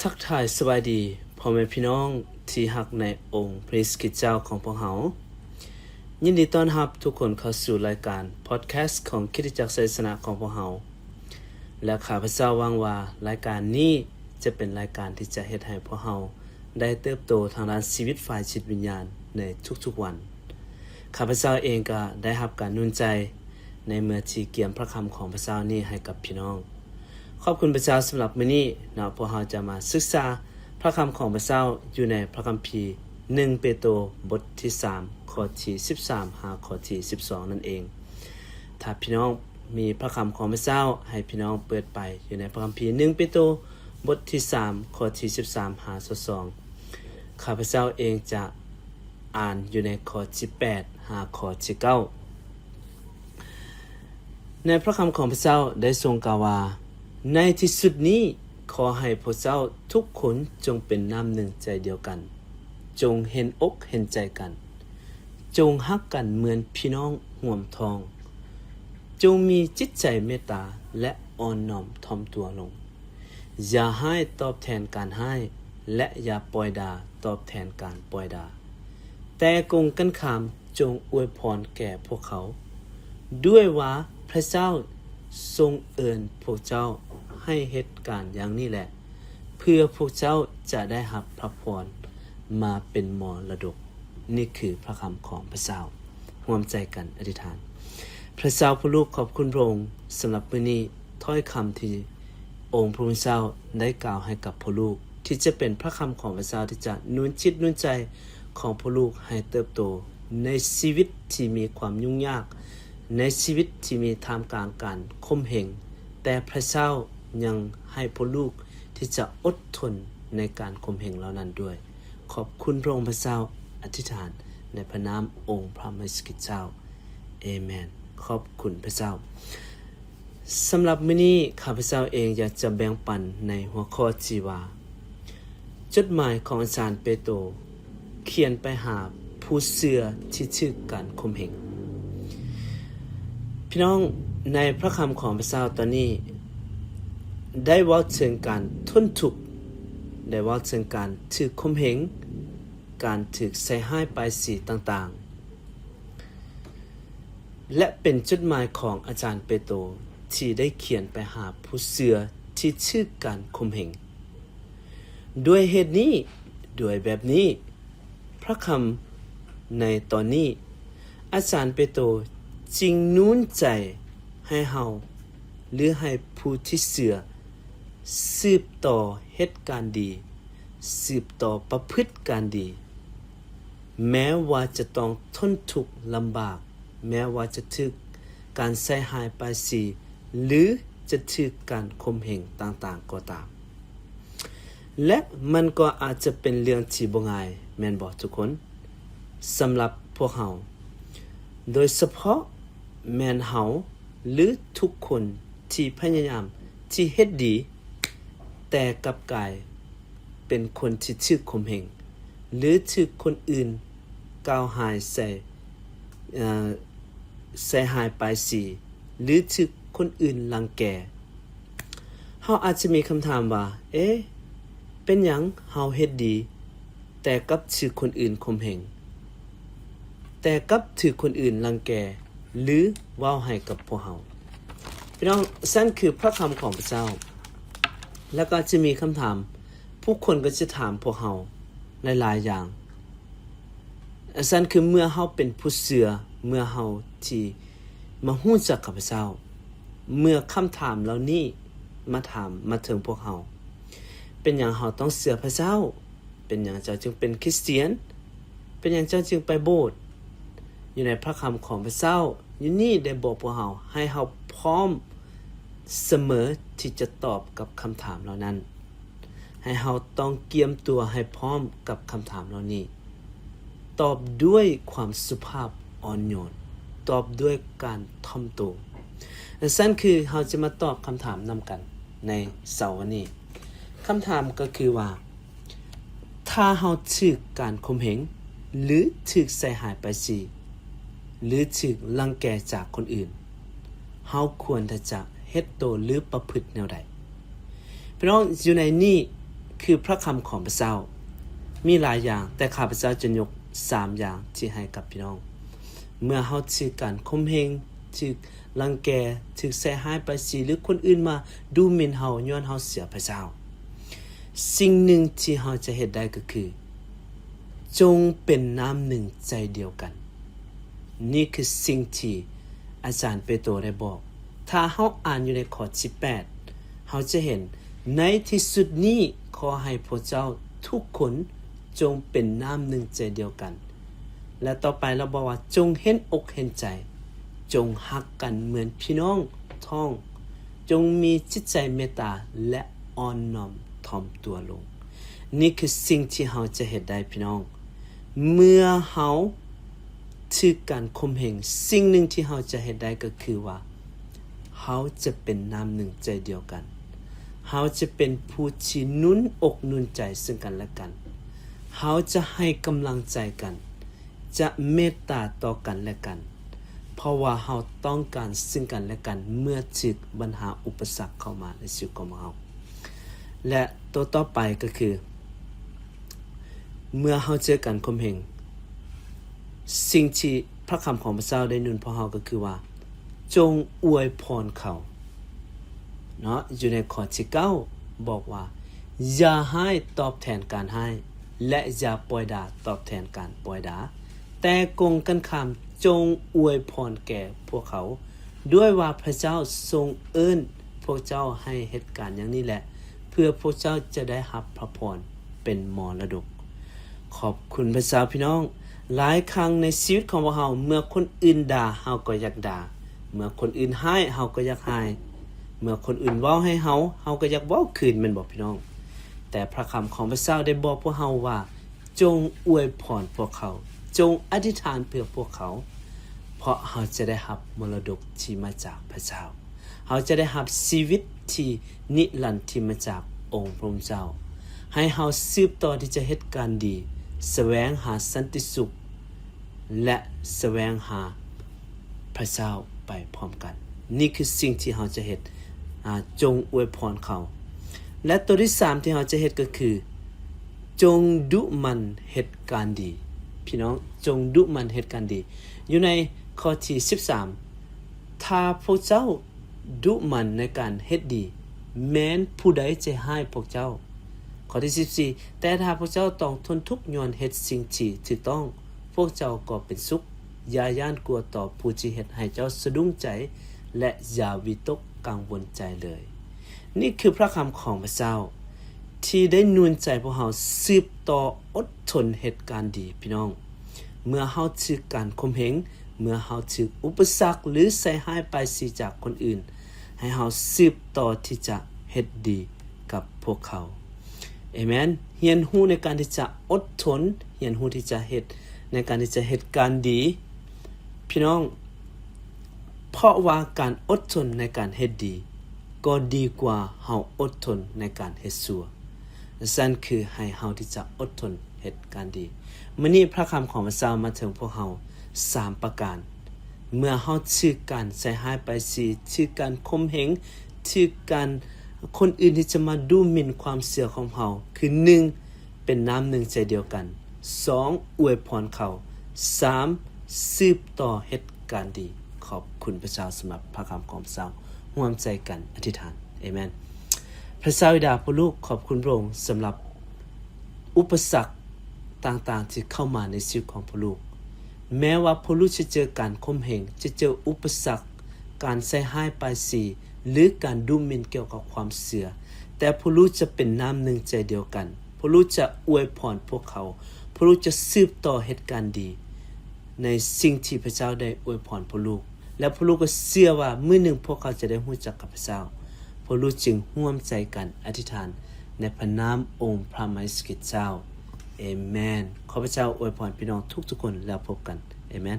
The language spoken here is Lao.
ທັກທາຍສະບາຍດີພໍ່ແມ່ພີ່ນ້ອງທີ່ຮັກໃນອົງພຣະເຢຊູຄຣິດເຈົ້າຂອງພວກເຮົາ. ຍິນດີຕ້ອນຮັບທຸກຄົນເຂົ້າສູ່ລາຍການພອດແຄສຂອງຄຣິສຕະຈັກໄຊຊະນະຂອງພວກເຮົາ ແລະ ຂ້າພະເຈົ້າຫວັງວ່າລາຍການນີ້ຈະເປັນລາຍການທີ່ຈະເຮັດໃຫ້ພວກເຮົາໄດ້ເຕີບໂຕທາງດ້ານຊີວິດຝ່າຍຈິດວິນຍານໃນທຸກໆວັນ. ຂ້າພະເຈົ້າເອງກໍໄດ້ຮັບການໜູນໃຈໃນເມື່ອທີ່ກຽມພະຄຳຂອງພະເຈົ້ານີ້ໃຫ້ກັບພີ່ນ້ອງ. ຂອບຄຸນພະເຈົ້າສຳລັບມື້ນີ້ເນາະ, ພວກເຮົາຈະມາສຶກສາພະຄຳຂອງພະເຈົ້າຢູ່ໃນພະຄຳພີໜຶ່ງເປໂຕ ບົດທີສາມ ຂໍ້ທີສິບສາມ ຫາຂໍ້ທີສິບສອງນັ້ນເອງ. ຖ້າພີ່ນ້ອງມີພະຄຳຂອງພະເຈົ້າ, ໃຫ້ພີ່ນ້ອງເປີດໄປຢູ່ໃນພະຄຳພີໜຶ່ງເປໂຕ ບົດທີສາມ ຂໍ້ທີສິບສາມ ຫາ ຊາວສອງ. ຂ້າພະເຈົ້າເອງຈະອ່ານຢູ່ໃນຂໍ້ທີແປດ ຫາຂໍ້ທີເກົ້າ. ໃນພະຄຳຂອງພະເຈົ້າໄດ້ຊົງກ່າວວ່າ, ໃນທີ່ສຸດນີ້ ຂໍໃຫ້ພວກເຈົ້າທຸກຄົນຈົ່ງເປັນນ້ຳໜຶ່ງໃຈດຽວກັນ, ຈົ່ງເຫັນອົກເຫັນໃຈກັນ, ຈົ່ງຮັກກັນເໝືອນພີ່ນ້ອງຮ່ວມທ້ອງ, ຈົ່ງມີຈິດໃຈເມດຕາ ແລະ ອ່ອນນ້ອມຖ່ອມຕົວລົງ. ຢ່າຮ້າຍຕອບແທນການຮ້າຍ ແລະ ຢ່າປ່ອຍດ່າຕອບແທນການປ່ອຍດ່າ, ແຕ່ກົງກັນຂ້າມ ຈົ່ງອວຍພອນແກ່ພວກເຂົາ, ດ້ວຍວ່າພະເຈົ້າຊົງເອີ້ນພວກເຈົ້າໃຫ້ເຮັດການຢ່າງນີ້ແຫຼະ, ເພື່ອພວກເຈົ້າຈະໄດ້ຮັບພະພອນມາເປັນມໍລະດົກ. ນີ້ຄືພະຄຳຂອງພະເຈົ້າ. ຮ່ວມໃຈກັນອະທິຖານ. ພະເຈົ້າ, ພະລູກຂອບຄຸນພະອົງສຳລັບມື້ນີ້, ຖ້ອຍຄຳທີ່ອົງພະຜູ້ເປັນເຈົ້າໄດ້ກ່າວໃຫ້ກັບພະລູກ, ທີ່ຈະເປັນພະຄຳຂອງພະເຈົ້າ ທີ່ຈະໜູນຈິດໜູນໃຈຂອງພະລູກໃຫ້ເຕີບໂຕໃນຊີວິດທີ່ມີຄວາມຫຍຸ້ງຍາກ, ໃນຊີວິດທີ່ມີທ່າມກາງການຂົ່ມເຫງ, ແຕ່ພະເຈົ້າຍັງໃຫ້ພະລູກທີ່ຈະອົດທົນໃນການຂົ່ມເຫງເຫຼົ່ານັ້ນດ້ວຍ. ຂອບຄຸນພະອົງພະເຈົ້າ, ອະທິຖານໃນພະນາມອົງພະເຢຊູຄຣິດເຈົ້າ. ເອເມນ. ຂອບຄຸນພະເຈົ້າ. ສຳລັບມື້ນີ້ ຂ້າພະເຈົ້າເອງຢາກຈະແບ່ງປັນໃນຫົວຂໍ້ທີ່ວ່າ ຈົດໝາຍຂອງອາຈານເປໂຕ ຂຽນໄປຫາຜູ້ເຊື່ອທີ່ຖືກການຂົ່ມເຫງ. ພີ່ນ້ອງ, ໃນພະຄຳຂອງພະເຈົ້າຕອນນີ້ ໄດ້ເວົ້າເຖິງການທົນທຸກ, ໄດ້ເວົ້າເຖິງການຖືກຂົ່ມເຫງ, ການຖືກໃສ່ຮ້າຍປ້າຍສີຕ່າງໆ ແລະ ເປັນຈົດໝາຍຂອງອາຈານເປໂຕ ທີ່ໄດ້ຂຽນໄປຫາຜູ້ເຊື່ອທີ່ຖືກການຂົ່ມເຫງ. ດ້ວຍເຫດນີ້, ດ້ວຍແບບນີ້, ພະຄຳໃນຕອນນີ້, ອາຈານເປໂຕຈຶ່ງໜູນໃຈໃຫ້ເຮົາ ຫຼື ໃຫ້ຜູ້ທີ່ເຊື່ອ ສືບຕໍ່ເຮັດການດີ, ສືບຕໍ່ປະພຶດການດີ, ແມ້ວ່າຈະຕ້ອງທົນທຸກລຳບາກ, ແມ້ວ່າຈະຖືກການໃສ່ຮ້າຍປ້າຍສີ ຫຼື ຈະຖືກການຂົ່ມເຫງຕ່າງໆກໍຕາມ. ແລະ ມັນກໍອາດຈະເປັນເລື່ອງທີ່ບໍ່ງ່າຍ, ແມ່ນບໍ່ທຸກຄົນ? ສຳລັບພວກເຮົາ, ໂດຍສະເພາະແມ່ນເຮົາ ຫຼື ທຸກຄົນທີ່ພະຍາຍາມທີ່ເຮັດດີ, ແຕ່ກັບກາຍເປັນຄົນທີ່ຖືກຂົ່ມເຫງ ຫຼື ຖືກຄົນອື່ນກ່າວຮ້າຍໃສ່, ເອີ, ໃສ່ຮ້າຍປ້າຍສີ ຫຼື ຖືກຄົນອື່ນລັງແກ. ເຮົາອາດຈະມີຄຳຖາມວ່າ, ເອ, ເປັນຫຍັງເຮົາເຮັດດີ ແຕ່ກັບຖືກຄົນອື່ນຂົ່ມເຫງ, ແຕ່ກັບຖືກຄົນອື່ນລັງແກ ຫຼື ເວົ້າໃຫ້ກັບພວກເຮົາ? ພີ່ນ້ອງ, ຊັ້ນຄືພະຄຳຂອງພະເຈົ້າ. ແລ້ວກໍຈະມີຄຳຖາມ, ຜູ້ຄົນກໍຈະຖາມພວກເຮົາຫຼາຍໆຢ່າງ. ຊັ້ນຄືເມື່ອເຮົາເປັນຜູ້ເຊື່ອ, ເມື່ອເຮົາທີ່ມາຮູ້ຈັກກັບພະເຈົ້າ, ເມື່ອຄຳຖາມເຫຼົ່ານີ້ມາຖາມມາເຖິງພວກເຮົາ, ເປັນຫຍັງເຮົາຕ້ອງເຊື່ອພະເຈົ້າ? ເປັນຫຍັງເຈົ້າຈຶ່ງເປັນຄຣິສຕຽນ? ເປັນຫຍັງເຈົ້າຈຶ່ງໄປໂບດ? ຢູ່ໃນພະຄຳຂອງພະເຈົ້າຢູ່ນີ້ໄດ້ບອກພວກເຮົາໃຫ້ເຮົາພ້ອມສະເໝີທີ່ຈະຕອບກັບຄຳຖາມເຫຼົ່ານັ້ນ. ໃຫ້ເຮົາຕ້ອງກຽມຕົວໃຫ້ພ້ອມກັບຄຳຖາມເຫຼົ່ານີ້. ຕອບດ້ວຍຄວາມສຸພາບອ່ອນໂຍນ, ຕອບດ້ວຍການຖ່ອມໂຕ. ຊັ້ນຄືເຮົາຈະມາຕອບຄຳຖາມນຳກັນໃນເຊົ້າວັນນີ້. ຄຳຖາມກໍຄືວ່າ, ຖ້າເຮົາຖືກການຂົ່ມເຫງ ຫຼື ຖືກໃສ່ຮ້າຍປ້າຍສີ ຫຼື ຖືກລັງແກຈາກຄົນອື່ນ, ເຮົາຄວນທີ່ຈະເຮັດໂຕ ຫຼື ປະພຶດແນວໃດ? ພີ່ນ້ອງ, ຢູ່ໃນນີ້ ຄືພະຄຳຂອງພະເຈົ້າ. ມີຫຼາຍຢ່າງ, ແຕ່ຂ້າພະເຈົ້າຈະຍົກສາມຢ່າງທີ່ໃຫ້ກັບພີ່ນ້ອງ. ເມື່ອເຮົາຖືກການຂົ່ມເຫງ, ຖືກລັງແກ, ຖືກໃສ່ຮ້າຍປ້າຍສີ ຫຼື ຄົນອື່ນມາດູໝິ່ນເຮົາຍ້ອນເຮົາເຊື່ອພະເຈົ້າ, ສິ່ງໜຶ່ງທີ່ເຮົາຈະເຮັດໄດ້ກໍຄື ຈົ່ງເປັນນ້ຳໜຶ່ງໃຈດຽວກັນ. ນີ້ຄືສິ່ງທີ່ອາຈານເປໂຕໄດ້ບອກ. ຖ້າເຮົາອ່ານຢູ່ໃນຂໍ້ທີແປດ, ເຮົາຈະເຫັນ, ໃນທີ່ສຸດນີ້ ຂໍໃຫ້ພວກເຈົ້າທຸກຄົນຈົ່ງເປັນນ້ຳໜຶ່ງໃຈດຽວກັນ. ແລະ ຕໍ່ໄປລາວບອກວ່າ, ຈົ່ງເຫັນອົກເຫັນໃຈ, ຈົ່ງຮັກກັນເໝືອນພີ່ນ້ອງທ້ອງ, ຈົ່ງມີຈິດໃຈເມດຕາ ແລະ ອ່ອນນ້ອມຖ່ອມຕົວລົງ. ນີ້ຄືສິ່ງທີ່ເຮົາຈະເຮັດໄດ້, ພີ່ນ້ອງ. ເມື່ອເຮົາຖືກການຂົ່ມເຫງ, ສິ່ງໜຶ່ງທີ່ເຮົາຈະເຮັດໄດ້ກໍຄືວ່າ ເຮົາຈະເປັນນ້ຳໜຶ່ງໃຈດຽວກັນ. ເຮົາຈະເປັນຜູ້ທີ່ໜູນອົກໜູນໃຈເຊິ່ງກັນແລະກັນ. ເຮົາຈະໃຫ້ກຳລັງໃຈກັນ, ຈະເມດຕາຕໍ່ກັນແລະກັນ, ເພາະວ່າເຮົາຕ້ອງການເຊິ່ງກັນແລະກັນ ເມື່ອຖືກບັນຫາອຸປະສັກເຂົ້າມາໃນຊີວິດຂອງພວກເຮົາ. ແລະ ໂຕຕໍ່ໄປກໍຄື ເມື່ອເຮົາເຈີການຂົ່ມເຫງ, ສິ່ງທີ່ພະຄຳຂອງພະເຈົ້າໄດ້ໜູນພວກເຮົາກໍຄືວ່າ, ຈົ່ງອວຍພອນເຂົາເນາະ. ຢູ່ໃນຂໍ້ທີເກົ້າບອກວ່າ, ຢ່າຮ້າຍຕອບແທນການຮ້າຍ ແລະ ຢ່າປ່ອຍດ່າຕອບແທນການປ່ອຍດ່າ, ແຕ່ກົງກັນຂ້າມ, ຈົ່ງອວຍພອນແກ່ພວກເຂົາ, ດ້ວຍວ່າພະເຈົ້າຊົງເອີ້ນພວກເຈົ້າໃຫ້ເຮັດການຢ່າງນີ້ແຫຼະ, ເພື່ອພວກເຈົ້າຈະໄດ້ຮັບພະພອນເປັນມໍລະດົກ. ຂອບຄຸນພະເຈົ້າ, ພີ່ນ້ອງ. ຫຼາຍຄັ້ງໃນຊີວິດຂອງພວກເຮົາ, ເມື່ອຄົນອື່ນດ່າ, ເຮົາກໍຢາກດ່າ, ເມື່ອຄົນອື່ນຮ້າຍ, ເຮົາກໍຢາກຮ້າຍ, ເມື່ອຄົນອື່ນເວົ້າໃຫ້ເຮົາ, ເຮົາກໍຢາກເວົ້າຄືນ, ແມ່ນບໍ່ ພີ່ນ້ອງ? ແຕ່ພະຄຳຂອງພະເຈົ້າໄດ້ບອກພວກເຮົາວ່າ, ຈົ່ງອວຍພອນພວກເຂົາ, ຈົ່ງອະທິຖານເພື່ອພວກເຂົາ, ເພາະເຮົາຈະໄດ້ຮັບມໍລະດົກທີ່ມາຈາກພະເຈົ້າ. ເຮົາຈະໄດ້ຮັບຊີວິດທີ່ນິລັນທີ່ມາຈາກອົງພະຜູ້ເປັນເຈົ້າ. ໃຫ້ເຮົາສືບຕໍ່ທີ່ຈະເຮັດການດີ, ສະແຫວງຫາສັນຕິສຸກ ແລະ ສະແຫວງຫາພະເຈົ້າໄປພ້ອມກັນ. ນີ້ຄືສິ່ງທີ່ເຮົາຈະເຮັດ, ອາ, ຈົ່ງອວຍພອນເຂົາ. ແລະ ໂຕທີສາມທີ່ເຮົາຈະເຮັດກໍຄື, ຈົ່ງດຸໝັ່ນເຮັດການດີ. ພີ່ນ້ອງ, ຈົ່ງດຸໝັ່ນເຮັດການດີ. ຢູ່ໃນຂໍ້ທີສິບສາມ, ຖ້າພວກເຈົ້າ ດຸໝັ່ນໃນການເຮັດດີ, ແມ່ນຜູ້ໃດຈະຮ້າຍພວກເຈົ້າ? ຂໍ້ທີສິບສີ່, ແຕ່ຖ້າພວກເຈົ້າຕ້ອງທົນທຸກຍ້ອນເຮັດສິ່ງທີ່ຖືກຕ້ອງ, ພວກເຈົ້າກໍເປັນສຸກ. ຢ່າຢ້ານກົວຕໍ່ຜູ້ທີ່ເຮັດໃຫ້ເຈົ້າສະດຸ້ງໃຈ, ແລະ ຢ່າວິຕົກກັງວົນໃຈເລີຍ. ນີ້ຄືພະຄຳຂອງພະເຈົ້າ ທີ່ໄດ້ໜູນໃຈພວກເຮົາສືບຕໍ່ອົດທົນເຮັດການດີ, ພີ່ນ້ອງ. ເມື່ອເຮົາຖືກການຂົ່ມເຫງ, ເມື່ອເຮົາຖືກອຸປະສັກ ຫຼື ໃສ່ຮ້າຍປ້າຍສີຈາກຄົນອື່ນ, ໃຫ້ເຮົາສືບຕໍ່ທີ່ຈະເຮັດດີກັບພວກເຂົາ. ເອເມນ. ຮຽນຮູ້ໃນການທີ່ຈະອົດທົນ, ຮຽນຮູ້ທີ່ຈະເຮັດ, ໃນການທີ່ຈະເຮັດການດີ. ພີ່ນ້ອງ, ເພາະວ່າການອົດທົນໃນການເຮັດດີ ກໍດີກວ່າເຮົາອົດທົນໃນການເຮັດຊົ່ວ. ຊັ້ນຄືໃຫ້ເຮົາທີ່ຈະອົດທົນເຮັດການດີ. ມື້ນີ້ພະຄຳຂອງພະເຈົ້າມາເຖິງພວກເຮົາສາມປະການ. ເມື່ອເຮົາຖືກການໃສ່ຮ້າຍປ້າຍສີ, ຖືກການຂົ່ມເຫງ, ຖືກການ ຄົນອື່ນທີ່ຈະມາດູໝິ່ນຄວາມເຊື່ອຂອງເຮົາ, ຄື ໜຶ່ງ ເປັນນ້ຳໜຶ່ງໃຈດຽວກັນ, ສອງ ອວຍພອນເຂົາ, ສາມ ສືບຕໍ່ເຮັດການດີ. ຂອບຄຸນພະເຈົ້າສຳລັບພະຄຳຂອງພະເຈົ້າ. ຮ່ວມໃຈກັນອະທິຖານ. ເອເມນ. ພະເຈົ້າບິດາ, ພວກລູກຂອບຄຸນພະອົງສຳລັບອຸປະສັກຕ່າງໆທີ່ເຂົ້າມາໃນຊີວິດຂອງພວກລູກ. ແມ້ວ່າພວກລູກຈະເຈີການຂົ່ມເຫງ, ຈະເຈີອຸປະສັກ, ການໃສ່ຮ້າຍປ້າຍສີ ຫຼື ການດູໝິ່ນກ່ຽວກັບຄວາມເຊື່ອ, ແຕ່ພວກລູກຈະເປັນນ້ຳໜຶ່ງໃຈດຽວກັນ. ພວກລູກຈະອວຍພອນພວກເຂົາ. ພວກລູກຈະສືບຕໍ່ເຮັດການດີໃນສິ່ງທີ່ພະເຈົ້າໄດ້ອວຍພອນພວກລູກ, ແລະ ພວກລູກກໍເຊື່ອວ່າມື້ໜຶ່ງພວກເຂົາຈະໄດ້ຮູ້ຈັກກັບພະເຈົ້າ. ພວກລູກຈຶ່ງຮ່ວມໃຈກັນອະທິຖານໃນພະນາມອົງພະມະຫາເສດເຈົ້າ. ເອເມນ. ຂໍພະເຈົ້າອວຍພອນພີ່ນ້ອງທຸກໆຄົນ, ແລ້ວພົບກັນ. ເອເມນ.